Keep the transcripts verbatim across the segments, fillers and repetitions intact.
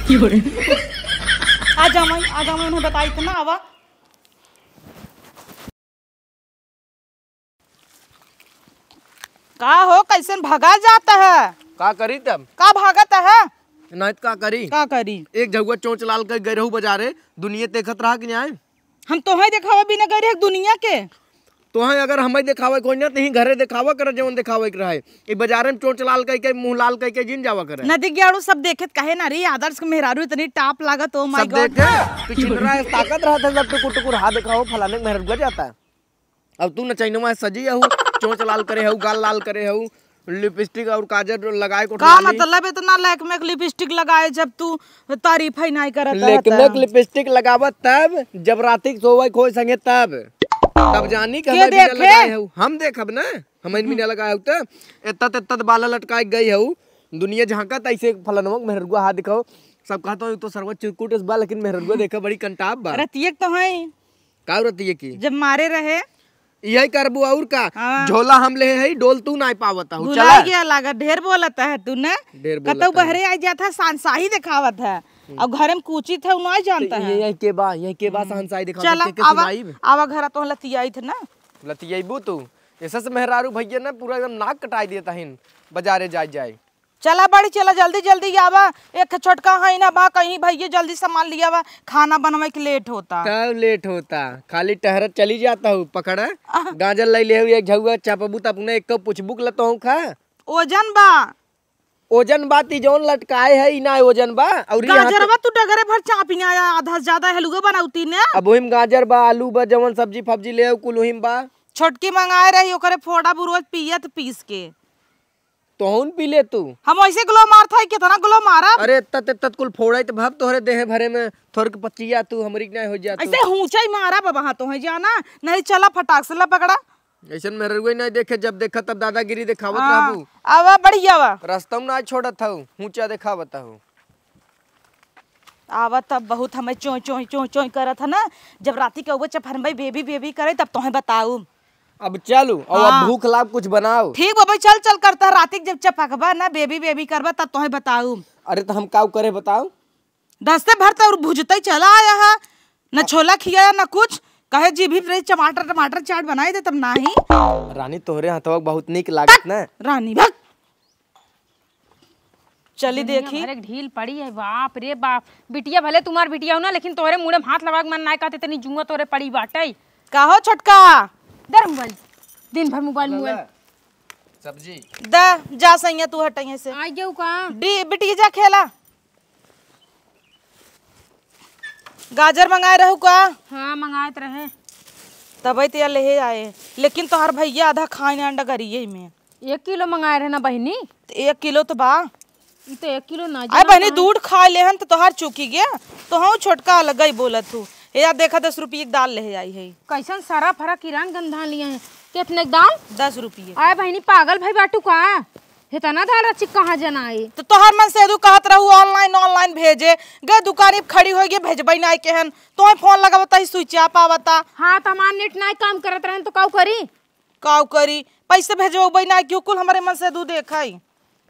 आ जा माई, आ जा माई, उन्हें बताई तो ना आवा। का हो, कैसन भगा जाता है? का करी तब? का भागत है? नहीं तो का करी? का करी? एक झउआ चोंच लाल कइ गए रहू बजारे, दुनिया देखत रहा कि नहीं? हम तोहई देखावा बिना गए रहे दुनिया के। तोहई अगर हमई देखावे कोई ना, तहीं घरे देखावा करे जवन देखावे के रहे। ई बजारे में चोंच लाल कइ के, मुंह लाल कइ के जिन जावा करे। नदी ग्याड़ू सब देखे त कहे ना रे, आदर्श के मेहरारू इतनी top लागत, oh my सब God। देखे, तू छिनरा है, ताकत रहत है सब टुकुर टुकुर, हाँ देखाओ फलाने के मेहरारू जाता है। अब तू नचैनवा सजी हऊ, चोंच लाल करे हऊ, गाल लाल करे हऊ, लिपस्टिक और काजर लगाए को का उठा ली। मतलब इतना लैक्मे के लिपस्टिक लगाए जब तू तारीफ ही नहीं करत रहत है? लैक्मे के लिपस्टिक लगावत तब जब राती के सोवे के होए संगे तब, तब जानी कि के हमें बिना देखे? लगाए हऊ। हम देखब ना, हमें बिना लगाए हऊ त एत्ता तेत्ता बाला लटकाए गई हऊ, दुनिया झांकत ऐसे फलनवा के मेहरुआ हाथ दिखाओ, सब कहत हो तो सरवा चिरकुट बा लेकिन मेहरुआ देखे बड़ी कंटाप बा। रतिये के तो है। का रतिये की? जब मारे रहे। यही करबू और का? हाँ। झोला हम ले हई, डोल तू नाई पावत हऊ। भुला चला। गया लागत, ढेर बोलत है तू ना। ढेर बोलत कतौ है। बहरे आ जात है, शहंशाही देखावत है। हम्म। और घरे में कूचित है, उ नाई जानता तो है। ये, यही के बा, यही के बा हम्म। शहंशाही देखावत चला, है, के आवा, सुनाइब? आवा घरा तो लतियाई थे ना। लतियाइबू तू? ऐसे से मेहरारू भैया ना पूरा एकदम नाक कटाई देता हिन, बजारे जाए जाए। चला बड़ी, चला जल्दी जल्दी आवा। एक छोटका है ना बा, कहीं भैया जल्दी सामान लियावा, खाना बनवे के लेट होता। तब लेट होता, खाली टहरत चली जाता हूँ। पकड़ा, आह। गाजर ले ले हूँ एक झउआ, चपबू त अपने एक पूछबू के लतो हूँ खा। ओजन बा। ओजन बा ती जौन लटकाए है, ई ना ओजन बा। और ई हाथे गाजरवा तू डगरे भर चापिया, आधा से ज्यादा हलुआ बनाउती ने। अब ओहिम गाजर बा, आलू बा, जवन सब्जी फब्जी ले आऊ, कुल ओहिम बा। छोटकी मंगाए रही, ओकरे फोड़ा बुरोज पियत पीस के। तोहन पी ले तू। हम ऐसे ग्लो मारत हई, कितना ग्लो मारब? अरे, तत, तत कुल फोड़त भब तोहरे देह भरे में, थोर के पचिया तू हमरी के नहीं हो जा तू। ऐसे हुंचा ही मारब, अब हाँ तोहे जाना, नहीं चला फटाक से ला पकड़ा। ऐसन मेहरुआ नहीं देखे, जब देखा तब दादागिरी देखावत हाँ, रहबू। आवा, बढ़िया बा। रास्ता में ना छोड़त हऊ, हुंचा देखावत हऊ। आवा तब बहुत हमें चोंय, चोंय, चोंय, चोंय करत है ना। जब राती के उबे चफरमई बेबी, बेबी करे, तब तोहे बताऊ। अब चलू, और अब हाँ। भूख लाग, कुछ बनाओ। ठीक बा भाई, चल, चल करता है। राती के जब चपकबा ना, बेबी, बेबी करबा, तब तोहे बताऊ। अरे, तो हम काऊ करे बताओ? दस्ते भर तो और भुजते चला आया है, न छोला खियाया, न कुछ। कहे जी भी रही, टमाटर, टमाटर चाट बनाए दे, तब नाही। रानी, तोहरे हथवा बहुत नीक लागत ना। रानी, भग। चली दुनिया देखी। भर एक ढील पड़ी है, बाप रे बाप। बिटिया भले तुम्हार बिटिया हो ना, लेकिन तोहरे मुड़े में हाथ लगा के मन ना कहते, इतनी जुआ तोहरे पड़ी बाटे। का हो छोटका? दे रे मोबाइल, दिन भर मोबाइल, मोबाइल। सब्जी। द, जा सैया, तू हट यहाँ से। आ गयो का? डी, बिटिया जा खेला। गाजर मंगाए रहू का? हाँ, मंगाए त रहे। तबे तो या लेहे आए, लेकिन तोहार भैया आधा खाए ना अंडा करिए में। एक किलो मंगाए रहे ना बहिनी। त एक किलो तो बा। ई तो एक किलो ना आए जना बहिनी, है। दूध खा लेहन त तोहार चुकी गया, तो हम छोटका अलग ही बोलत हूँ। हे यार, देखा, दस रुपये की दाल लेहे आई है। कैसन सरा फरा किरान गंधा लिया है। कितने के दाल? दस रुपये। आए बहिनी, पागल भाई बाटू का? इतना दाल रची कहाँ जना आई? तो तोहर मन से दू कहत रहू online, online भेजे, गए दुकानी पे खड़ी होई गए, भेजबई ना केहन, तोहे फोन लगावता ही switch off आवता। हाँ, तो हमार नेट ना काम करत रहन तो काऊ करी? काऊ करी? पैसे भेजबई ना क्यों? कुल हमारे मन से दू देखाई।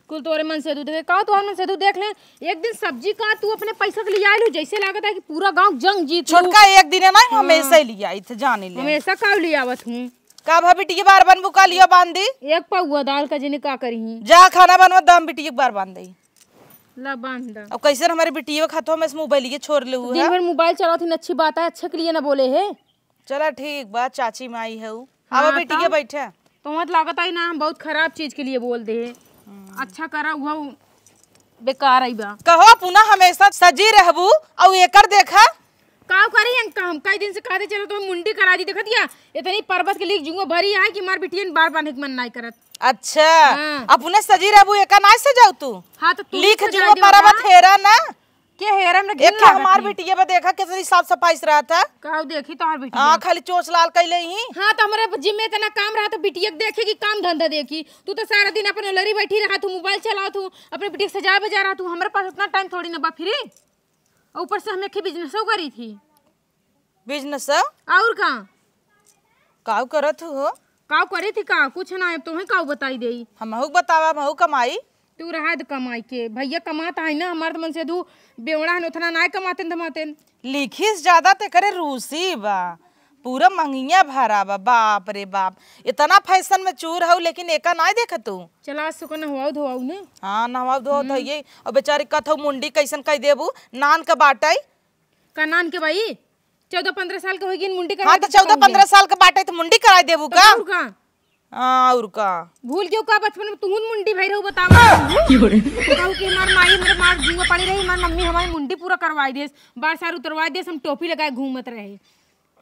कुल तोरे मन से दू देखे, काऊ तोहर मन से दू देख ले। एक दिन सब्जी का तू अपने पैसा के लिए आइलू, जैसे लागत है कि पूरा गांव जंग जीत लू। छोटका एक दिन है ना, हाँ। हमेशा ही लिया आई थे, जाने ले। हमेशा काऊ ले आवत हूँ। का भा बिटिया बार बनबू का लियो बांध दी? एक पौआ दाल का जने का करी? जा खाना बनवा, दम बिटिया के बार बांध दई। ला बांध दा। अब कैसे हमारे बिटिया खातो में से मोबाइलिए छोड़ ले हुए दिन है। भर मोबाइल चलावत ही, अच्छी बात है, अच्छे के लिए ना बोले है। चला ठीक बा, चाची माई है उ। हाँ, आवा बिटिया तब? बैठे। तो मत लागत आई ना, हम बहुत खराब चीज के लिए बोल दे है। हम्म। अच्छा करा हुआ बेकार आई बा। कहो पुना हमेशा सजी रहबू, अउ एकर देखा। काव करी हम, हम कई दिन से कहते चलो तो मुंडी करा दी, देखत या इतनी पर्वत के लिख जुआ भरी है कि मार बिटियन बार बांधे के मन नाई करत। अच्छा, हाँ। अपने सजी रहबू, एका नाई सजाऊ तू? हाँ, तो तू लिख सजा जुआ दे पर्वत बा। हेरा ना। के हेरा में घिन एक लागत हमार ही। बिटिया बा, देखा कितनी साफ सफाई से रहत है। काव देखी तोहार बिटिया? हाँ, खाली चोंच लाल कैले ही। हाँ, तो हमरे जिम्मे इतना काम रहा तो बिटिया के देखे कि काम धंधा देखी। तू तो सारा दिन अपने लरी बैठी रहा तू, मोबाइल चलाओ तू, अपने बिटिया के सजाए बजा रहा तू, हमरे पास उतना टाइम थोड़ी ना बा फ्री। और ऊपर से हम एक ही बिजनेसो करी थी। बिजनेस? और का? काऊ करत हो? काऊ करी थी का? कुछ ना, अब तोहे काऊ बताई देई। हमहू बतावा, हमहू कमाई। तू रहा द कमाई के, भइया कमात है ना, हमार त मनसेधू बेवड़ा है, उतना नाय कमातेन धमातेन। लिखिस ज्यादा ते करे रूसी बा, पूरा मंगिया भरा बा, बाप रे बाप। इतना फैशन में चूर हऊ, लेकिन एका नाय देख तू। चला, आज सुका नहवाऊ धोवाऊ ना। हाँ, नहवाऊ धोवाऊ हम्म। धोइए। और बेचारी कथऊ मुंडी कैसन कह देबू, नान का बाटई। का नान के भाई? चौदह पन्द्रह साल के होइगिन, मुंडी हाँ, करवाई तो देबू चौदह पन्द्रह साल के बाटई, तो मुंडी कराई देबू तो का? और का? हाँ, और का? भूल गयो का बचपन में तुहुन मुंडी भई रहू, बतावा। कहू कि हमार माई, हमार माँ जुआ पड़ी रही, हमार मम्मी हमारी मुंडी पूरा करवाई देस, बार सार उतरवाई देस, हम टोपी लगाए घूमत रहे।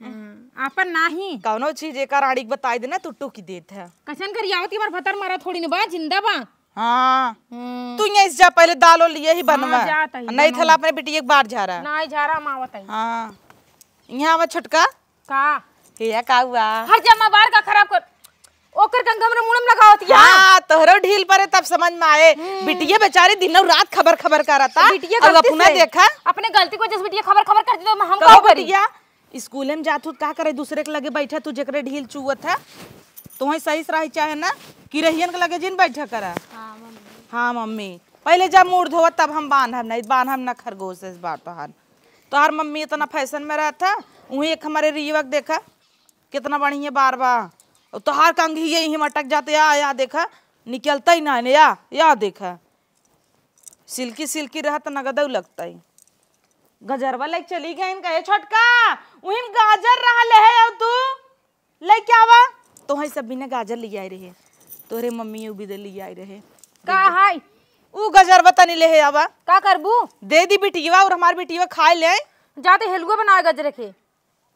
हाँ, आपन नाही। कौनो चीज एका राड़ी के बताई देना, तू टोकी देत है। कसन करियावत के हमार भतार मरा थोड़ी न बा, जिंदा बा। हाँ। हम्म। तू यहीं से जा, पहले दाल और लिए ही बनवा। हाँ, जात ही, नहीं बनवा। थला अपने बिटिया के बार झारा। नाई झारा, हम आवत ही। हाँ। यहाँ आवा छोटका। का? हे, का हुआ? हर जमा बार का खराब कर। ओकर गंगा हमरा मुड़म लगावत या। हाँ, तोहरो ढील परे तब समझ में आए। हम्म। बिटिया बेचारी दिनों रात खबर खबर करता। बिटिया अब गलती अपना से, देखा। अपने गलती को जस बिटिया खबर खबर करती तो हम कहो का करी? बिटिया, स्कूले में जात हूँ, का करे दूसरे के लगे बैठा तू, जेकरे ढील चुअत है? तुम्हें सही से रही चाहे ना, कि रहियन के लगे जिन बैठा करा। हाँ, मम्मी। हाँ, मम्मी। पहले जा मुड़ धोवा, तब हम बांधब, नहीं बांधब ना खरगोश, इस बार तोहार। तोहार मम्मी इतना फैशन में रहत है, उहीं एक हमारे रियवा के देखा, कितना बढ़िया बार बा। और तोहार कंघी यहीं अटक जाते, या, या देखा, निकलता ही ना है, या, या देखा। सिल्की सिल्की रहत नगदऊ लगता ही। गजरवा लेके चली गईन, कहे, "छोटका, उहिम गाजर रहले है, और तू लेके आवा।" तो है सब बिना गाजर ले आए रहे, तोरे मम्मी उ भी दे ले आए रहे। का है? उ गजरवा तनी ले है आवा। का करबू? दे दी बिटिया, और हमार बिटिया खाए ले। जाते हलुआ बनावे गजरे के।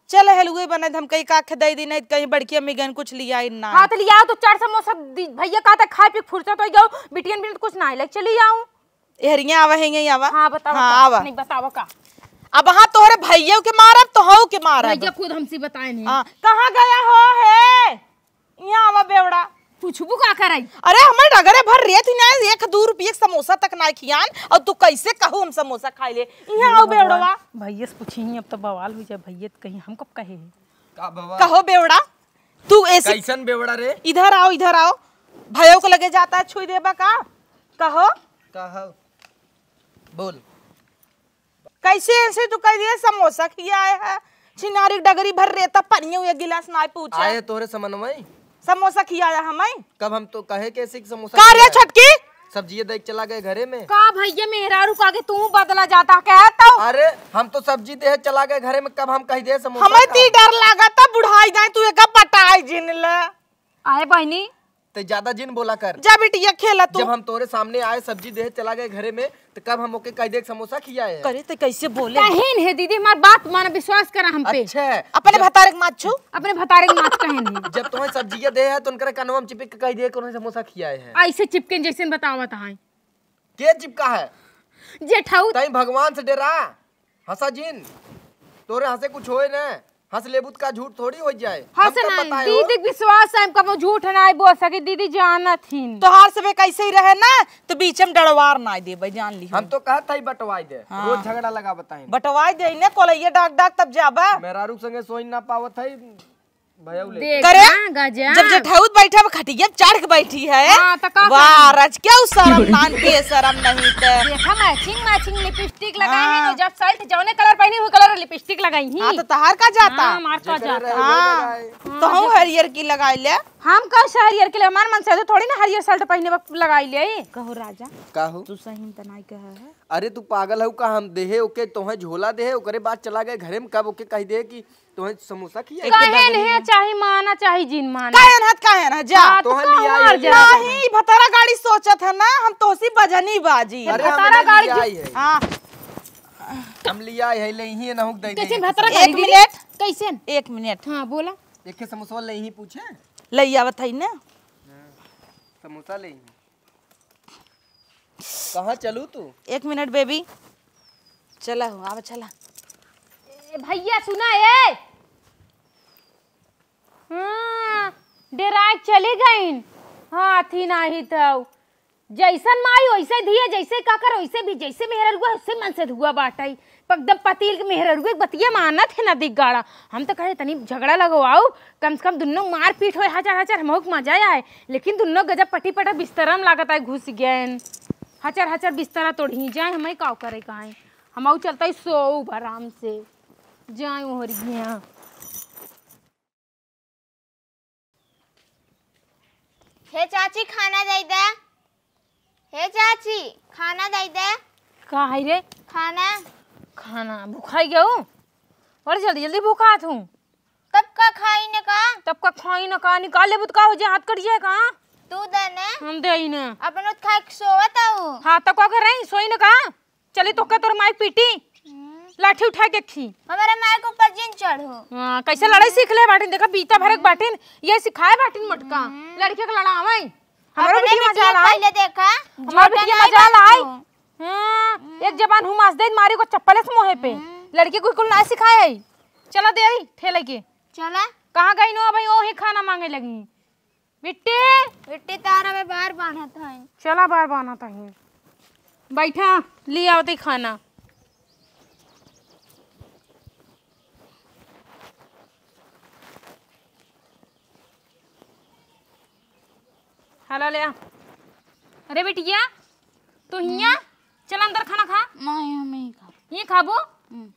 चल, हलुए बने, हम कहीं का खे दे दी, नहीं कहीं बड़की अम्मी गन कुछ लिया ही ना। हाँ, तो लिया तो चार समोसा दी, भैया कहता खाए पी के फुर्सत हो गयो, बिटियन बिन कुछ ना लेके चली आऊं। एहरिया आवा है, यहीं आवा। हाँ, बतावा हाँ, का? आवा। नहीं, बतावा का? अब हाँ, तोहरे भैया के मारब, तो हऊ के मारब। भैया खुद हमसे बताए नहीं। हाँ, कहाँ गया हो है? यहाँ आवा बेवड़ा। पूछबू का करई? अरे, हमें डगरे भर रेत ही ना, एक दू रुपये के समोसा तक ना खियान, और तू कैसे कहू हम समोसा खाई ले? यहाँ आओ भगवान, बेवड़वा। भैया से पूछी, अब तो बवाल हो जाए। भैया तो कहीं हम कब कहे हैं? का बाबा? कहो बेवड़ा, तू ऐसे कैसन बेवड़ा रे? इधर आओ, इधर आओ। भयो को लगे जाता है, छुई देबा का? कहो। कहो। बोल। कैसे ऐसे तू कह दिए समोसा खियाए है? छिनारी डगरी भर रेता पनियो एक गिलास ना पूछे। आए तोहरे समनवई। समोसा खियाया हमें। कब हम तो कहे कैसे कि समोसा का रे खियाए? छटकी? सब्जी दे के चला गए घरे में। का भैया मेहरारू का आगे तू बदला जाता कह तो? अरे हम तो सब्जी दे चला गए घरे में, कब हम कह दिए समोसा हमें खा? ती डर लागा था बुढ़ाई जाए तू एक पटाई जिन ले। आए बहनी, ते ज्यादा जिन बोला कर। जा बिटिया खेला तू। जब हम तोरे सामने आए सब्जी दे चला गए घरे में, तो कब हम ओके कह दे समोसा खियाए है? करे ते कैसे बोले? कहेन है दीदी, हमार बात माना, विश्वास करा हम पे। अच्छा। अपने जब भतारे के मात छू। अपने भतारे के मात कहेन है। जब तुम्हें सब्जिया दे है तो उनकरे कनवा में चिपक के कह दिए कि उन्हें समोसा खियाए है। ऐसे चिपके जैसे बतावत है। के चिपका है? जेठाऊ। तई भगवान से डरा। हंसा जिन, तोरे हंसे कुछ होए न, हंस लेबू त का झूठ थोड़ी हो जाए। हंस हम कब ना, बताए हो? दीदी के विश्वास है, हम कबो झूठ ना बोल सके, दीदी जानत हिन। तोहार सबे कैसे ही रहे ना, तो बीच में डरवार ना देबे, जान ली। हम तो कहत हई बंटवाई दे, हाँ। रोज झगड़ा लगा बताए। बंटवाई दे ने कोलैया डाक डाक तब जाबा। मेहरारू संगे सोई ना पावत है, भयउ ले। देख करे? ना, गजा। जब जेठाउत बैठा, अब खटिया पे चढ़ के बैठी है। हाँ, तो का वाह, करी? रज क्या उ शर्म नान, बेशरम नहीं ते। देखा, matching, matching lipstick लगाए हैं, हाँ। जब shirt जौने colour पहनी, वो colour lipstick लगाई ही। हाँ, तो तहार का जाता? हाँ, हमार का जेकरे जाता? रहे, वो हाँ, लगाए। तो हम हरियर की लगाई ले। हम का से हरियर की ले? हमार मन से तो थोड़ी ना हरियर shirt पहने बा, लगाई ले। कहो राजा। का हो? तू सही में त नाई कहा है। अरे, तू पागल हऊ का? हम देहे ओके, तोहे झोला देहे, ओकरे बाद चला गए घरे में, कब ओके कह दे कि तोहे समोसा खिया? एक तो कहे बगल नहीं में। चाही माना, चाही जिन माना। काहे ना, काहे ना, जा। हाँ, तो तोहे कहाँ लिया मार है, जा? लिया है। नहीं, भतारा गाड़ी सोचत है ना, हम तोसी बजनी बाजी। अरे, हम भतारा ना गाड़ी लिया जो है। हाँ। हम लिया है, ले ही ना हुक दे दे। कैसे भतारा गाड़ी एक दीदी? मिनट। कैसे? एक मिनट। हाँ, बोला। एक के समोसा ले ही पूछे। ले आवत है ना। हाँ, समोसा ले ही। कहाँ चलू तू? एक मिनट baby, चला हो, आवा चला। ए, भैया सुना ए। हाँ, डेराए चली गईन। हाँ, थी नाही तो जैसन माई वैसे धिया, जैसे काकर वैसे भी, जैसे मेहररुआ वैसे मन से धुआ बाटई। एकदम पतील के मेहररुआ के बतिया मानत है ना दिग्गाड़ा। हम तो कहे तनी झगड़ा लगवाओ, कम से कम दुन्नो मारपीट होए, हाचर हाचर हमहू के मजा आए, लेकिन दुन्नो गजब पटी पटा बिस्तरा में लागत आए घुस गएन। हचर हचर बिस्तरा तोड़ही जाए, हमइ काव करे का है, हमउ चलतइ सोउब आराम से, जाए ओहरिया। हे चाची, खाना दइ दे। हे चाची, खाना दइ दे। का है रे? खाना। खाना भुखाइ गउ? बड़ी जल्दी जल्दी भुखात हूँ। तब का खाई न का? तब का खाई न का? निकाल लेबू त का होइ जाए, हाथ कट जाए का? तू दे ने। हम देइ न। अपन उत खाइ के सोवत हऊ। हाँ, तब का करइ, सोई न का? चली तोहका तोर माई पीटी। हम्म। लाठी उठाइ के खी। हमरे माई के ऊपर जिन चढ़ो। हाँ, कइसे लड़ाई सीख ले बाटिन, देखा बीता भरक बाटिन, ये सिखाए बाटिन मोटका। हम्म। लड़के के लड़ावइ। हमरो अपने बिटिया बिटिया मजाल आइ। पहिले देखा, हमार झोटा बिटिया नाहीं मजाल बांध आइ। तू। हाँ, एक जबान हुमास दे मारी को चप्पले से मुँहे पे। हम्म। लड़की को कुल ना सिखाए है। चला देरी ठेले के। चला। कहाँ गई नो भाई, ओही खाना माँगे लगी। बिट्टी। बिट्टी तारा में बार बान्हत है। चला बार बान्हत है। बैठा, ले आवते खाना। हला ले आ। अरे बिटिया, तू हियाँ हम्म। चल अंदर खाना खा। नहीं, हम यहीं खाब। यहीं खाबू? हम्म।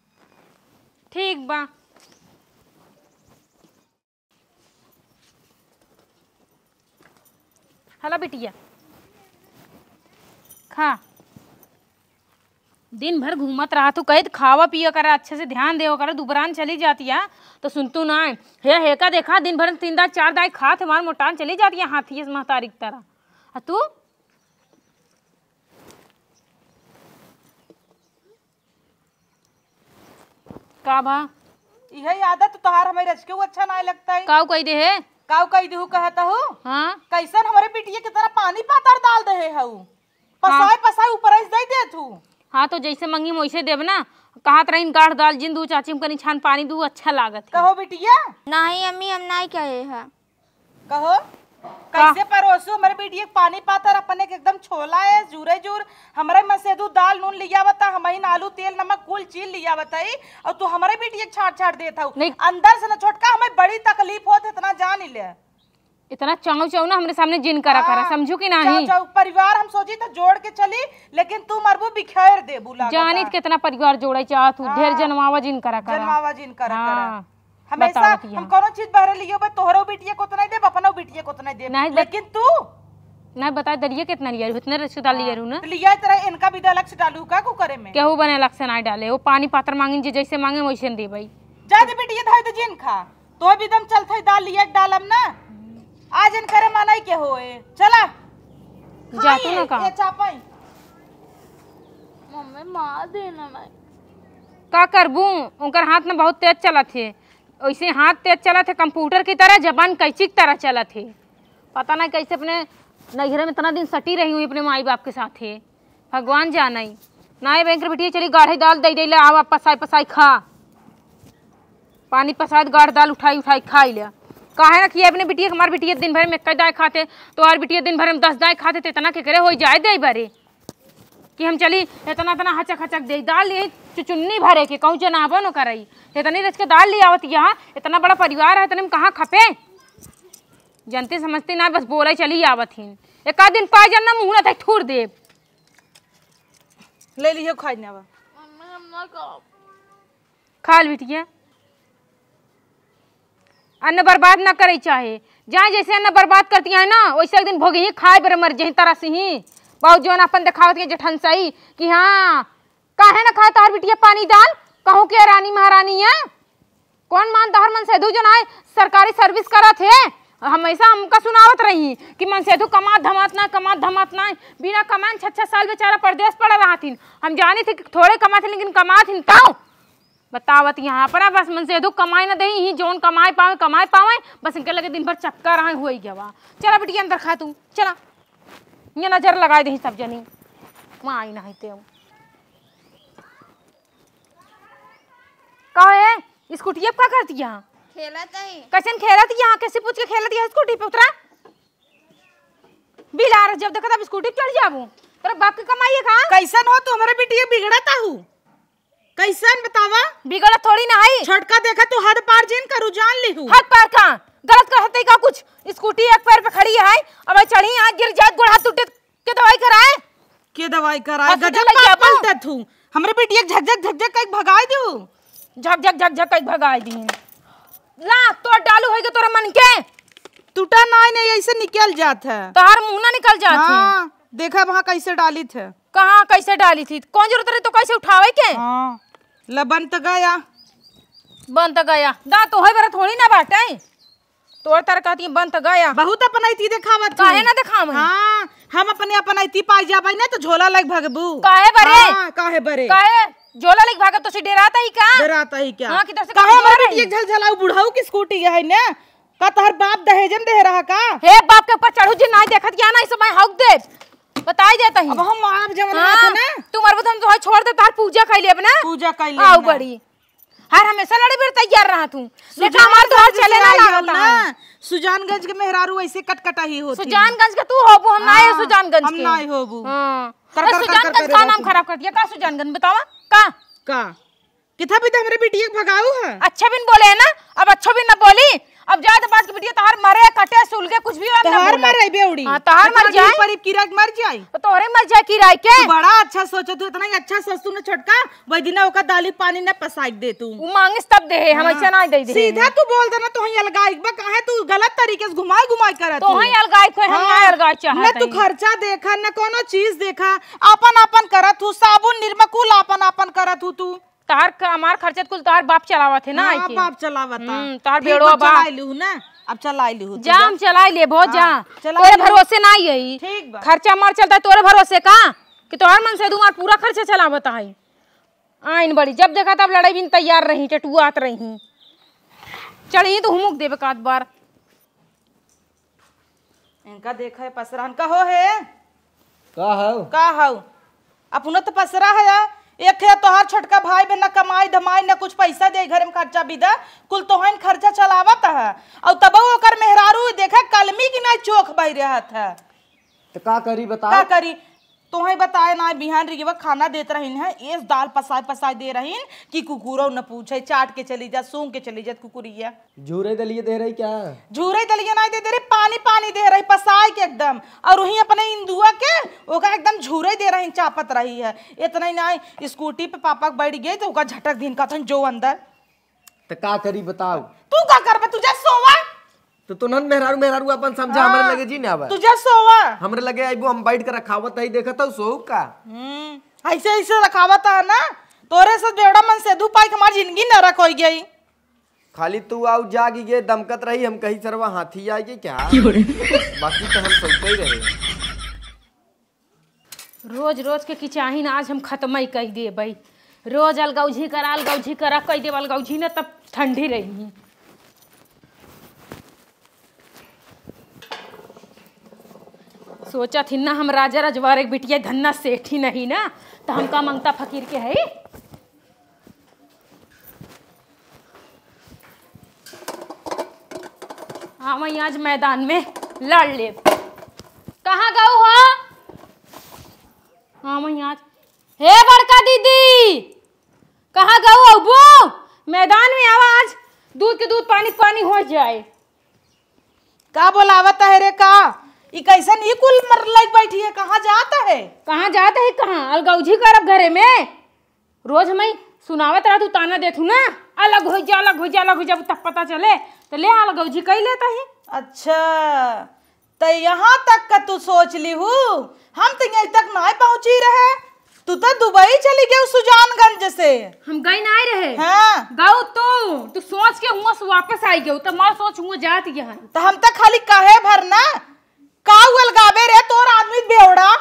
ठीक बा। हला बिटिया, खा। दिन भर घूमत रहा तू, कहित खावा पिया करा, अच्छे से ध्यान देवा करा, दुबरान चली जाती है तो सुनतू ना है। हे, हे का देखा, दिन भर तीन दाई चार दाई खात है, हमार मोटान चली जाती है हाथी से महतारी की तरह। आ तू? का बा? इहे आदत तोहार हमरे रचके अच्छा नाहीं लगता है। काऊ कही दे है? काऊ कही देहू कहत हूँ? हाँ। कैसन हमरे बिटिया के तरह पानी पातर डाल दे है हऊ? हाँ। पसाए पसाए ऊपर से दे देत हूँ। हाँ, तो जैसे मंगी वैसे देब ना। कहत रहीन गाढ़ दाल जिन दू चाची में कनी छान पानी दू अच्छा लागत है। कहो बिटिया। नहीं अम्मी, हम नहीं कहे है। कहो, का? कैसे परोसू हमरे बिटिया के पानी पातर, अपने के एकदम छोला है, जूरे जूर। हमरे मन से दू दाल नून लियावता, हमहिन आलू, तेल, नमक, कुल चीज लियावत हई, और तू हमरे बिटिया के छाट छाट देत हऊ। नहीं। अंदर से ना छोटका, हमें बड़ी तकलीफ होत, इतना जान ले। इतना चाऊ चाऊ ना हमरे सामने जिन करा करा, हाँ, समझू कि नहीं? चाऊ चाऊ, परिवार हम सोची तो जोड़ के चली, लेकिन तू मरबू बिखेर देबू लागता। जानित कितना परिवार जोड़े चाहत हूँ, हाँ। ढेर जनवावा जिन करा करा। जनवावा जिन करा करा। हाँ। हमेशा बतावत हम यहाँ। कौनो चीज बहरे लियो बे, तोहरो बिटिया को तो नहीं देब, अपनो बिटिया को तो नहीं देब। नहीं बत-, लेकिन तू नहीं बताए दलिया कितना लिया रू, इतने रिश्तेदार लिया रू ना। तो लिया तरह इनका भी अलग से डालू का कुकरे में? केहू बने अलग से नहीं डाले, वो पानी पातर मांगिन जे जैसे मांगे वैसे न देबई। जा दे बिटिया, धाई दे जिन खा, तो भी दम चलत है दाल लिया के डालब ना। आज इनकरे मनई के होए, चला। जा तू ना खाइए, का? ये चापाई। मम्मी मार देना नहीं। का करबू, उनकर हाथ ना बहुत तेज चलत है। वैसे हाथ तेज चलत है, कंप्यूटर की तरह, जबान कैंची की तरह चलत है। पता ना कैसे अपने नैहरे में इतना दिन सटी रही हुई अपने माई बाप के साथे। भगवान जानई। नाहीं बैंक रे बिटिया, चली गाढ़े दाल दे दे ले, आवा पसाई पसाई खा। पानी पसाई गाढ़ दाल उठाई उठाई खाई ले। काहे ना कि अपने बिटिया, हमार बिटिया दिन भर में एक दाई खाते, तोहार बिटिया दिन भर में दस दाई खाते, तो इतना केकरे होई जाए दे बारे। कि हम चली इतना इतना हचक हचक दे दाल, ये चुचुन्नी भरे के कहूँ जनाबो न करई। इतनी रच के दाल ले आवत यहाँ, इतना बड़ा परिवार है, इतने में कहाँ खपे? जनते समझते ना, बस बोले चली आवत ही। एक आध दिन पाए जान ना, मुँह ना तक थूर देब। ले लियो खाई ना बा। मम्मी, हम ना खाब। खा ल बिटिया, अन्न बर्बाद ना करे चाहे। जहाँ जैसे अन्न बर्बाद करती है ना, वैसे एक दिन भोगी ही खाए बरे मर जही तरह से ही। बहुत जौन अपन दिखावत के जठन सही कि हाँ, काहे ना खाए तोहार बिटिया पानी दाल, कहूँ के रानी महारानी है। कौन मान तोहार मन से दू जन आए सरकारी सर्विस करत है, हमेशा हमका सुनावत रही कि मनसेधू कमात धमात ना, कमात धमात ना, बिना कमाए छह छह साल बेचारा परदेस पड़ा रहथिन। हम जानी थे कि थोड़े कमाथिन, लेकिन कमाथिन तौ बतावत यहाँ पर बस मनसेधू कमाए ना देही, ही जौन कमाए पावे, कमाए पावे, बस इनके लगे दिन भर चक्कर आए होई गवा। चला बिटिया अंदर खा तू, चला। ये नजर लगाए देही सब जनी, वहाँ आई ना है तेऊ। का है? स्कूटी अब का करती यहाँ? खेलत है। कैसन खेलत यहाँ? कैसे पूछ के खेलत यहाँ स्कूटी पे उतरा? बिलार जब देखा तब स्कूटी पे चढ़ जाबू। तेरा बाप के कमाई है का? कैसन हो तू हमरे बिटिया बिगड़त आहू? कैसन बतावा? बिगड़त थोड़ी ना है। छोटका देखा तू हद पार जिन करू जान लिहू। हद पार का? गलत कहते का कुछ? स्कूटी एक पैर पे खड़ी है, अब चढ़ी यहाँ गिर जाए गोड़ हाथ टूटे के दवाई कराए? के दवाई कराए? hospital गजब लइके बात आबू। पलटत हूँ। हमरे बिटिया के झकझक झकझक कइके भगाई दू। झकझक झकझक कइके भगाई दीन। ला, तोर डालू होइगे तोरा मन के। टूटा नाई, नहीं, ऐसे निकल जात है। तोहार मुँह ना निकल जात है। हाँ, देखा वहाँ कैसे डालित है। कहाँ कैसे डालित ही? कौन जरूरत रही तो कैसे उठावे के? हाँ, ला बन त गया। बन त गया। दा, तोहरे बरा थोड़ी ना बाटे। तोर तर कहती बन त गया। बहुत अपनैती देखावत हूँ। काहे ना देखावई? हाँ, हम अपने अपनैती पाई जाबई ना तो झोला लग भगबू। काहे बरे? हाँ, काहे बरे? काहे? झोला लग भागत तो से डेरात ही का? डेरात ही क्या? हाँ, कि तोसे काहे कमजोर हमर है? बिटिया झलझलाऊ बुढ़ऊ की स्कूटी है ना? का तोहर बाप दहेज में दे रहा का? हे बाप के ऊपर चढ़ू जी, नाई देखत क्या ना, इस समय हक दे। बताई देता ही। अब हम आप जवन हाँ, हाथ है ना? तू मरबू तो हम तोहर छोड़ दे, तोहर पूजा कइ लेब ना। पूजा कइ लेब आओ ना। बड़ी। हर हमेशा लड़े बेर तैयार रहा तू। देखा सुजानगंज हमार तोहर से चले ना आई हो लागत ना। है। सुजानगंज के मेहरारू ऐसे कटकटाही होती। सुजानगंज के तू होबू, हम ना है हाँ, सुजानगंज हम के। ना होबू। हाँ। कर, अरे कर, कर, सुजानगंज कर, कर, का कर, नाम कर। खराब कर दिया? का सुजानगंज बतावा? का? का? किथा भी तो हमरे बिटिया के भगाऊ है। अच्छा बिन बोले है ना, अब अच्छो बिन न बोली। अब जाए तो बात की बिटिया तोहार मरे, कटे, सुलगे, कुछ भी हम ना तोहार बोलब। मरे बेवड़ी। हाँ, तोहार मर इतना जाए। गरीब परीब किराए के मर जाए। तो तोहरे मर जाए किराए के। तू बड़ा अच्छा सोचत हूँ, इतना ही अच्छा सोचतू ना छोटका, वही दिन ओकर दाली पानी न पसाइक दे तू। उ मांगिस तब दे, हम हाँ। ऐसा ना दे दे। सीधा तू बोल देना, तोहई अलगाई बा, काहे तू गलत तरीके से घुमाई घुमाई करत तोहई हूँ। अलगाई कोई हम हाँ। ना अलगाई चाहत न तू हई। खर्चा देखा, न कोनो चीज देखा, आपन आपन करत हूँ, साबुन निरमा कुल आपन आपन करत हूँ तू। तोहार क-, हमार खर्चा कुल तोहार बाप चलावत है ना, हाँ, आई के। बाप चलावत है। हम्म, तोहार ठीक बेड़वा बा, बा। चलाई लिहू ना, अब चलाई लिहू तू, जा, जा। हम चलाई लेबो, हाँ, जा। चलाई तोरे लिहू। भरोसे ना आई। ठीक बा। खर्चा हमार चलता है तोरे भरोसे का? कि तोहार मन से तुम्हार पूरा खर्चा चलावत है। आइन बड़ी, जब देखा तब लड़ाई बिन तैयार रही, टटुआत रही। चढ़ी तो हुमुक देबे कात बार। इनका देखा है पसरान का हो है? का हौ? का हौ? अपनो तो पसरा है या? एक है तोहार छोटका भाई बे, ना कमाई धमाई, ना कुछ पैसा दे घर में खर्चा बिदा, कुल तोहन खर्चा चलावत है। और तब ओकर मेहरारू देखा कलमी की ना चोख बह रहत है। तो का करी बताओ? का करी? तोहई बताए ना, बिहान रिगवा खाना देत रहिन है, एस दाल पसाए पसाए दे रहिन कि कुकुरो न पूछे, चाट के चली जा, सूंघ के चली जा कुकुरिया। झूरे दलिया दे रही क्या? झूरे दलिया नाई दे दे रही, पानी पानी दे रही पसाए के एकदम। और वहीं अपने इंदुआ के ओका एकदम झूरे दे रही, चापत रही है। इतना ही नाई, स्कूटी पे पापा के बैठ गए तो ओका झटक दिन कहथन जो अंदर। तो का करी बताओ? तू का करबे? तू जा सोवा। तो तुनहन मेहरारू, मेहरारू अपन समझा, हाँ। हमरे लगे जी ना आवे। तू जा सोवा। हमरे लगे आइबो, हम बैठ के रखावत है, देखत हौ सोऊ का? हम्म, ऐसे, ऐसे रखावत है ना, तोरे से बेवड़ा मन से दू पाई के हमार जिंदगी नरक होइ गई। खाली तू आउ जागी गे दमकत रही, हम कही सरवा हाथी आएगी क्या? बाकी तो हम सोते ही रहे। रोज रोज के किचाहिन आज हम खत्म ही कइ देबइ। रोज अलगौझी करा, अलगौझी करा, कइ देब अलगौझी न, तब ठंडी रही। सोचत ही ना हम राजा रजवारे के बिटिया धन्ना सेठी नहीं ना, तो हम का मंगता फकीर के है? हाँ, वहीं आज मैदान में लड़ लेब। कहाँ गऊ हो? हाँ, वहीं आज। हे बड़का दीदी, कहाँ गऊ अबू? मैदान में आवा, आज दूध के दूध, पानी के पानी हो जाए। का बोलावत है रे का? ई कैसन ई कुल मर लग बैठी है? कहाँ जात है? कहाँ जात है? कहाँ अलगौझी करब घरे में? रोज हमई सुनावत रहा, तू ताना देथू ना, अलग होइ जा, अलग होइ जा, अलग होइ जा, तब पता चले। तो ले अलगौझी कई लेता ही। अच्छा, त यहाँ तक का तू सोच लिहू? हम तो यहीं तक नाय पहुँची रहे। तू तो दुबई चली गई सुजानगंज से। हम गई नाय रहे। हाँ। गऊ तू, तू सोच के हुआ से वापस आई गऊ, तो मार सोच हुआ जात यहाँ। तो हम तो खाली कहे भर ना, का उलगावे रे तोर आदमी बेवड़ा?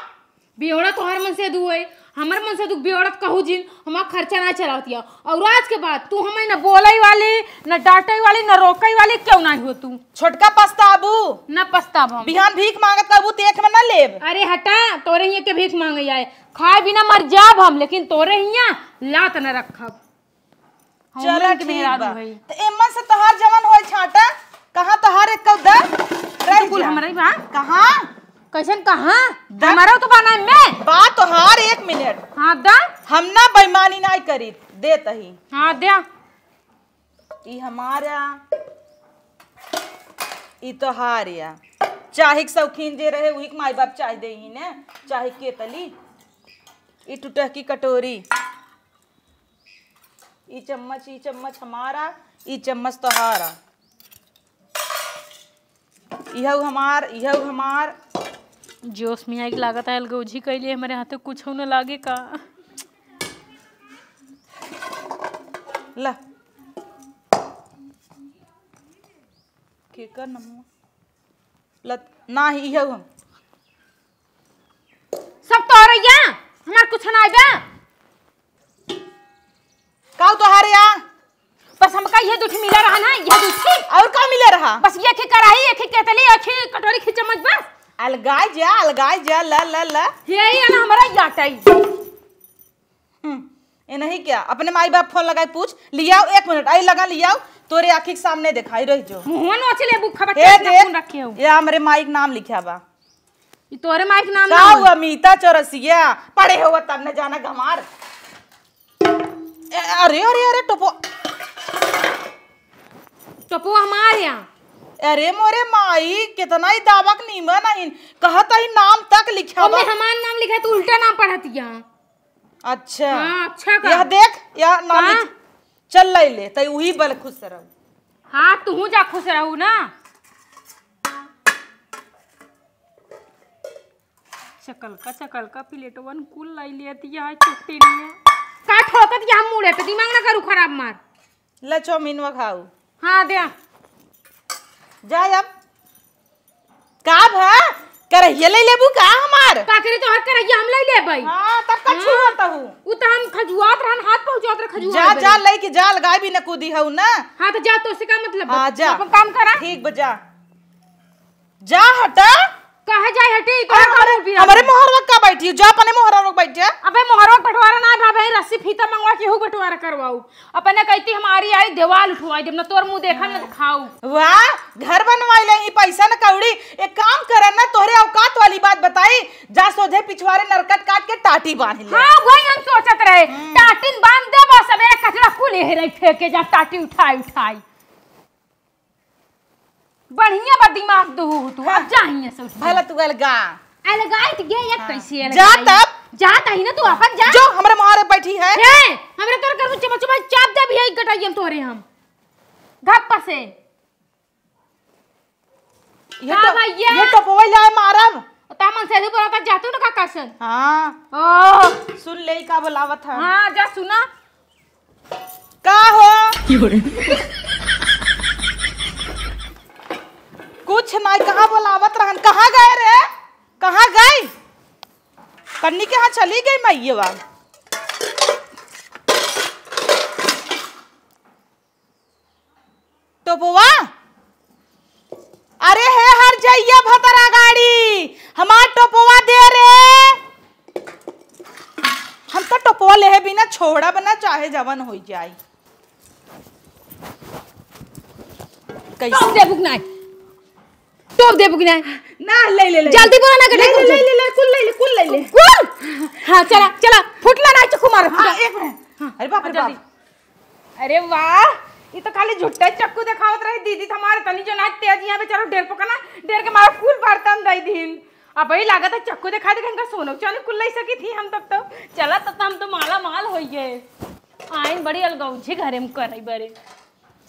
बेवड़ा तोहर मन से दुख है, हमर मन से दुख बेवड़ा त कहू जिन, हमार खर्चा ना चलावतिया। और आज के बाद तू हमें न बोलई वाली, न डांटई वाली, न रोकई वाली क्यों ना हो तू? छोटका पछताबू? न पछताब हम। बिहान भीख मांगत कहबू त एक में न लेब। अरे हटा, तोरे हियां के भीख मांगे आए, खाए बिना मर जाब हम, लेकिन तोरे हियां लात न रखब। हम चला उनके ठीक मेहरारू बा। हई। त एमन से तोहार जवन होई छांटा, कहाँ तोहार एक कौदा रह तो कुल जा। हमरे बा। कहाँ? कैसन कहाँ? द- हमारा तो बना में। बा तोहार एक मिनट। हाँ, द। हम ना बेईमानी नाई करी, देत ही। हाँ, दे। ई हमारा, ई तोहार या। चाहे के शौकीन जे रहे, वही के माई बाप चाय दे ही ने, चाहे के तली। ई टुटहकी कटोरी, ई चम्मच, ई चम्मच हमारा, ई चम्मच तोहारा। इहउ हमार, इहउ हमार। जोश में आइके लागत है, अलगौजी कइले, हमरे हाथे कुछ न लागे का। ला। केकर नमवा? लत-, नाही, इहउ हम। सब तोहरे या, हमार कुछ ना आइबा। काउ तोहारे या? बस हमका ये दुठी मिला रहा ना, ये दुठी। और का मिला रहा? बस ये खी कराही, ये खी केतली, ये खी कटोरी, खी चम्मच बस। अलगाई जा, अलगाई जा, ला, ला, ला। यही है ना हमारा याटाई। हम्म, ए नहीं क्या? अपने माई बाप फोन लगाई पूछ, लियाओ, एक मिनट, आई लगा लियाओ, तोरे आँखी के सामने देखाई रह जो। मुँहवा नोच लेबू, खबर हे के देख, फोन रखे हो। ये हमरे माई के नाम लिखा बा। ई तोरे माई के नाम का ना हुआ, हो। मीता चौरसिया? पढ़े हो तब न जाना गंवार। ए, अरे, अरे, अरे, टोपो। टोपो हमार यहाँ। अरे मोरे माई, कितना ही दावक नीमन आइन। कहत ही नाम तक लिखा ओमे बा। हमार नाम लिखा, तू उल्टा नाम पढ़त यहाँ। अच्छा। हाँ, अच्छा का? यह देख, यह नाम हाँ। लिख-, चल लइ ले, तई उही बल खुश रहू। हाँ, तू जा खुश रहू ना। चकलका, चकलका प्लेटवन कुल लाई लिया दिया है, चुट्टी नहीं है। का ठोकत यहाँ मुड़े पे, दिमाग ना करू खराब मार। ले चौमिनवा खाऊ। हाँ, दे। जा अब। का भा? करहिया लइ लेबू का हमार? का करी, तोहर करहिया हम लइ लेबै। हाँ, तब का हाँ। छुअत हूँ? उ त हम खजुआत रहन, हाथ पहुँचात रह खजुआ जा, लेबै। जा, लइके जा, अलगाई भी न कूदी हऊ ना। हाँ, तो जा, तोसे का मतलब बा? हाँ, जा। अपन काम करा। ठीक बा, जा। जा हटा। कहाँ जाए हटी? अरे तोहर का हमरे, मुँह पिया हमरे बा? मोहरवा का बैठी? जा अपने मोहरवा बैठे। अबे मोहरवा बंटवारा ना भावे, रस्सी फीता मंगवा के हूँ बंटवारा करवाऊ। अपने कहती हमारी आई देवाल उठवाई देब, ना तोर मुँह देखा ना दिखाऊ। वाह, घर बनवाई ले ही पैसा न कौड़ी। एक काम करन ना, तोहरे औकात वाली बात बताई, जा सोझे पिछवारे नरकट काट के टाटी बांध ले। हाँ, वही हम सोचत रहे, हम्म। टाटिन बांध दे बस, अब एक कचरा कुल यही रही फेंके जा, टाटी उठाई उठाई। बढ़िया बा दिमाग दुहू तू, हाँ। अब जा हियां से उठ के। भला तू अलगा। अलगाई त गे, एक हाँ। कैसे जा अलगाई? तब। जात ही ना तू अपन जा। जो हमरे मोहरे बैठी है। ए, हमरे तोर कर चमा चमा चाप दे भी है गटाइयम तोरे हम। घप से। ये का तो, भैया? ये तो बोल आए मारब। ता मन से बोला था जातू ना का कसन। हाँ। ओ। सुन ले का बोलावत है। हाँ, जा सुना। का हो? कुछ नाई, कहाँ बोलावत रहन? कहाँ गए रे? कहाँ गई? कन्नी के यहाँ चली गई मैयवा। टोपवा, अरे हे हर जइया भतरा गाड़ी, हमार टोपवा दे रे। हम तो टोपवा लेहे बिना छोड़ब ना, चाहे जवन होइ जाई। कैसे? टोप देबू कि नाई? टोप देबू कि नाई? ना, ले, ले, ले। जल्दी बोला ना, ले, ले, ले, ले, कुल ले, ले, कुल ले, ले। कुल? हाँ, चला, चला, फुटला ना, चक्कू मारो, हाँ, फुटला। एक मिनट। हाँ, अरे बाप रे जल्दी। बाप। अरे वाह, ई तो खाली झुट्टे चक्कू देखावत रही दीदी, त हमारे तनी जो ना तेज यहाँ पे चलो डेर पकना, डेर के मारो कुल बर्तन दई दीन। अब वही लागत है चक्कू देखा दे, इनका सोनो चांदी कुल ले सकी थी हम तब तो। चला तब तो हम तो माला माल होई गए। आइन बड़ी अलगौझी घरे में करई बरे।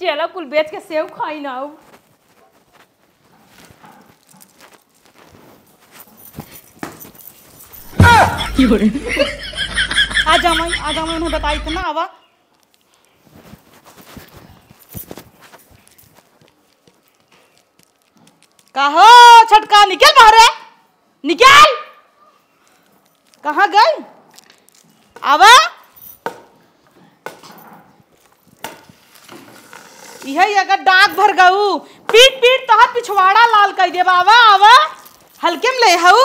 चला कुल बेच के सेव खाई ना आऊ। आ जा माई, आ जा माई, उन्हें बताई इतना आवा। का हो छोटका, निकल बाहरे, निकल। कहाँ गई? आवा। इहे अगर डाक भर गऊ, पीट पीट तोहर पिछवाड़ा लाल कई देब। आवा, आवा, हल्के में ले हऊ।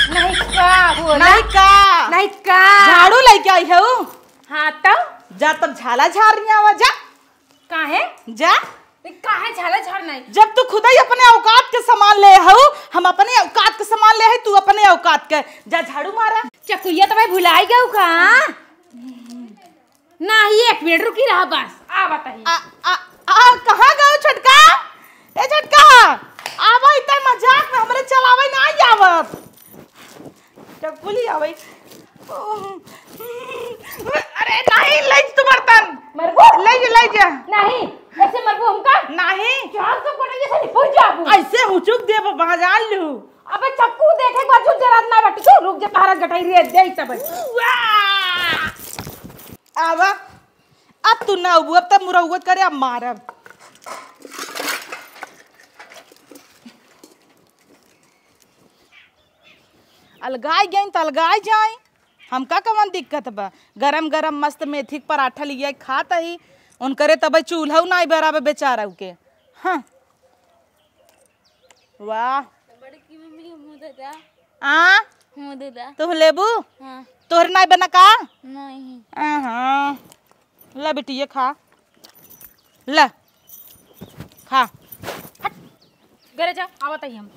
नहीं का बोला? नहीं का? नहीं का? झाड़ू लेके आई हऊ? हाँ तो? जा तब झाला झार रही आवा, जा। काहे? जा। ए, काहे झाला झार नहीं? जब तू खुद ही अपने औकात के सामान ले हऊ, हम अपने औकात के सामान ले हई, तू अपने औकात के। जा झाड़ू मारा। चकुइया तो भाई भुलाई गऊ का? नहीं, एक मिनट रुकी रहा बस, आ बताई। आ, आ, आ, कहाँ गऊ छोटका? ए छोटका, आवा इतना मजाक में हमरे चलावे ना आई आवत। चक्कू ले आवै। अरे नहीं, ले जा तू बर्तन। मरबू? ले जा, ले जा। नहीं, कैसे मरबू हमका? नहीं। जान तो पड़ेगी, से निपुर जाबू। ऐसे हुचुक देब, बाजार लू। अबे चक्कू देखे के बाद जो जरा ना बट, तू रुक जा, महाराज गटाई रे, दे तब। आवा। अब तू ना अबू, अब तब मुरौवत करे, अब मारब। अलगाई गई त अलगाई जाई, हमका कवन दिक्कत बा? गरम गरम मस्त मेथी के पराठा लिया खात ही, उनकरे तब चूल्हा नाई बराबर बेचारा के। हाँ। वाह। बड़की मम्मी के मुंह दे दा। आ? मुंह दे दा। तू लेबू? हाँ। तोहरे नाई बना का? नहीं। आहा। ला बिटिया खा। ला। खा। हट। घरे जा, आवत ही हम।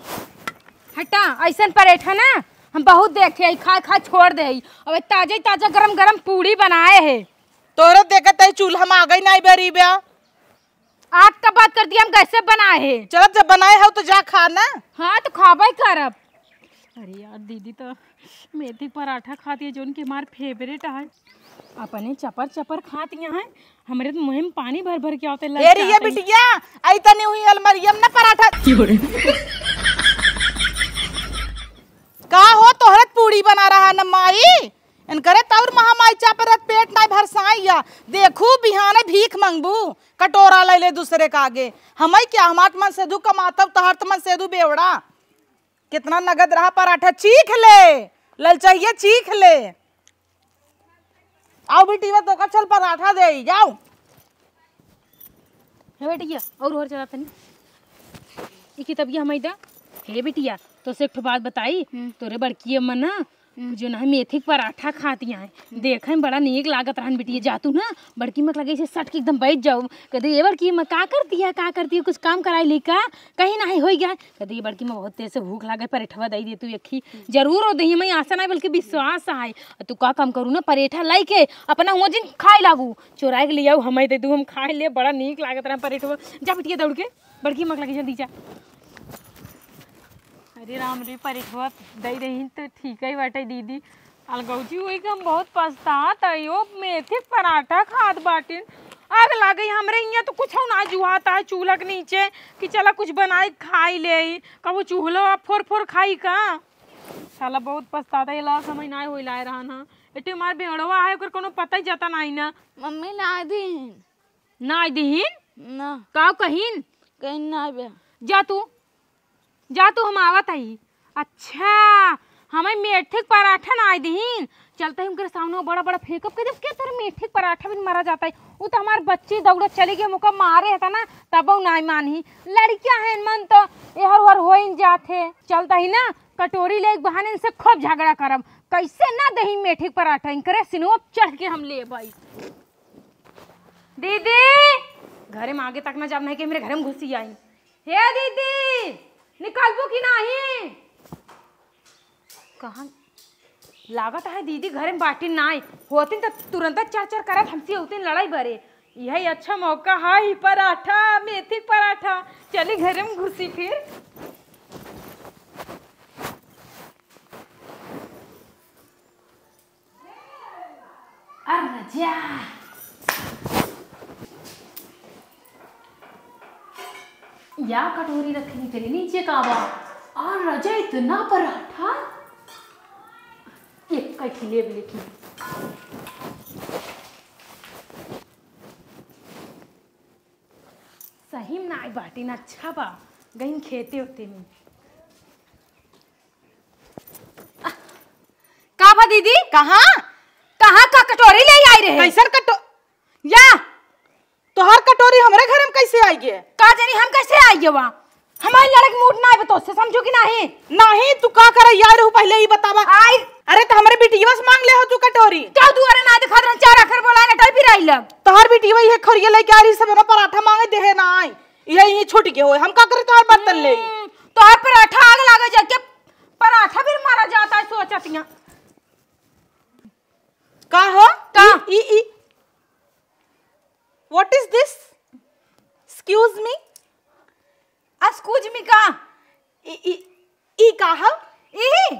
हटा, ऐसन परेठा ना हम बहुत देखे ही, खाए खाए छोड़ दे ही। अब ताजे ताजा गरम गरम पूड़ी बनाए है। तोहरे देखत ही चूल्हा में आगै नाई बरी बा। आग का बात कर दिया, हम गैसे बनाए है। चलब, जब बनाए हो तो जा खा ना। हाँ, तो खाबे करब। अरे यार, दीदी तो मेथी पराठा खाती है, जोन की हमार फेवरेट है। अपने चपर चपर खाती हैं, हमरे तो मुँह में पानी भर भर के आवते। ए रे ये बिटिया, आई तनी हुई अलमरियम ना पराठा। का हो, तोहरे त पूड़ी बना रहा न माई? इनकरे तौर महामाई चापरत पेट नाई भरसाई या। देखू बिहाने भीख मंगबू, कटोरा ले ले दूसरे का आगे। हमई क्या, हमार मन सेदू कमातब, तहार त मन सेदू बेवड़ा। कितना नगद रहा पराठा, चीख ले, ललचहिया चीख ले। आओ बिटिया, तोका चल पराठा दे, जाओ। हे बेटिया, और, और चला तनी। ई किताबिया हमई दा। हे बेटिया, तो से एक ठो बात बताई, हम्म। तोरे बड़की अम्मा ना, हम्म। जो ना मेथी के पराठा खाती हैं, देखे में बड़ा नीक लागत रहन बिटिया। जा तू ना, बड़की अम्मा के लगे से सट के एकदम बैठ जाओ। कह दे, "ए बड़की अम्मा, का करती है, का करती है, कुछ काम कराई ली का?" कहीं नाही होई गया। कह दे, "ए बड़की अम्मा, बहुत तेज से भूख लागे, परेठवा दई दे तू एक ही।" जरूर हो दही, मैं आशा नाही बल्कि विश्वास है। तू का काम करू ना, परेठा लाई के अपना हुआ जिन खाए लागू, चोराए के ले आऊ, हमई दे दू, हम खाए ले, बड़ा नीक लागत रहा परेठवा। जा बिटिया दौड़ के। बड़की अम्मा के लगे जल्दी जा। अरे राम रे, परेठवा दई रही तो ठीक ही बाटे दीदी। अलगौजी होई के हम बहुत पछतात है, यो मेथी के पराठा खात बाटिन। आग लाग गई हमरे हियाँ तो कुछ ना जुहाता है चूल्हा के नीचे कि चला कुछ बनाई खाई ले। कबो चूल्हा फोर फोर खाई का? साला बहुत पछतात है, ये ला समय ना होई लाए रहा ना। एटे हमार बेवड़वा है, ओकर कोनो पता ही जाता नाही ना। मम्मी ना दीन। ना दिहिन? ना। का कहिन? कहिन ना बे। जा तू, जा तू, हम आवत हई। अच्छा, हमई मेथी के पराठा ना दिहिन। चलते ही उनके सामने वो बड़ा बड़ा फेंकब, कह देब, "के तोरे मेथी के पराठा बिन मरा जाता है?" वो तो हमार बच्ची दौड़त चली गई, मुका मारे हता ना, तब वो ना मानही। लड़कियां हैं मन तो एहर ओहर होइन जात है। चलता ही ना, कटोरी ले एक बहाने इनसे खूब झगड़ा करब, कैसे ना दही मेथी के पराठा, इनकरे सिनुआ चढ़ के हम लेबई। दीदी, घरे में आगे तक ना जाब, नहीं कि मेरे घरे में घुसी आई। हे दीदी, निकलबू कि नाही? कहाँ लागत है दीदी घरे में बाटी नाही होतिन त तुरंत चर चर करत हमसे होतिन लड़ाई बरे। यही अच्छा मौका है, ही पराठा, मेथी के पराठा। चली घरे में घुसी फिर। अरे जा। या कटोरी रखनी तेरे नीचे का बा। अरे जा, इतना पराठा। एक कठी लेब लेकिन। सही में नाई बाटिन, अच्छा बा। गइन खेते होते में। का बा दीदी? कहाँ? कहाँ का कटोरी ले आई रहे? कैसन कटो-, या, तोहार कटोरी हमरे घर में कैसे आई गे? का जानी हम कैसे आई गे वहाँ? हमारे लड़क मूड ना आवे तो से समझो कि नाही? नाही, तू का करे यार, रहू पहले ही बतावा। आई। अरे तो हमरे बिटिया से मांग ले हो तू कटोरी। का दुआरे ना दिखा दे, चार आखर बोला ना, टाइप ही रही लग। तोहार बिटिया ये खरिया लेके आ रही, सब ना पराठा मांगे देहे ना आई। ये, ये छूट गए हो, हम का करे तोहार बर्तन ले? हम्म, तोहार पराठा आग लागे जाके पराठा भी मारा जाता है सोचतिया। का हो? का? ई, ई, ई। What is this? Excuse me? Excuse me का? ई, ई, ई का हो? ई?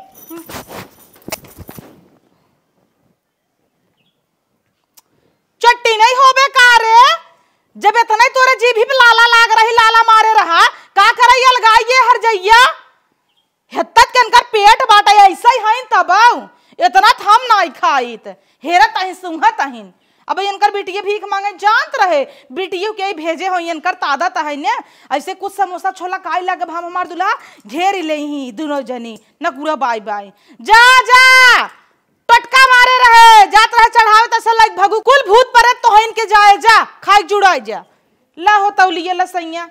आइत, हेरत अहिन, सूंघत अहिन। अब इनकर बिटिये भीख माँगे, जानत रहे बिटियो के भेजे होई, इनकर तादत अहिन ने। ऐसे कुछ समोसा छोला काई लागे, हम हमार दुल्हा घेर लेइहीं दुनो जनी, नकुरा बाई बाई। जा, जा, टटका मारे रहे, जात रहे चढ़ावे त से लाइक भगु, कुल भूत प्रेत तोहइन के जाए, जा, खाइक जुड़ाए जा। ला हो तौलिए ला सैया,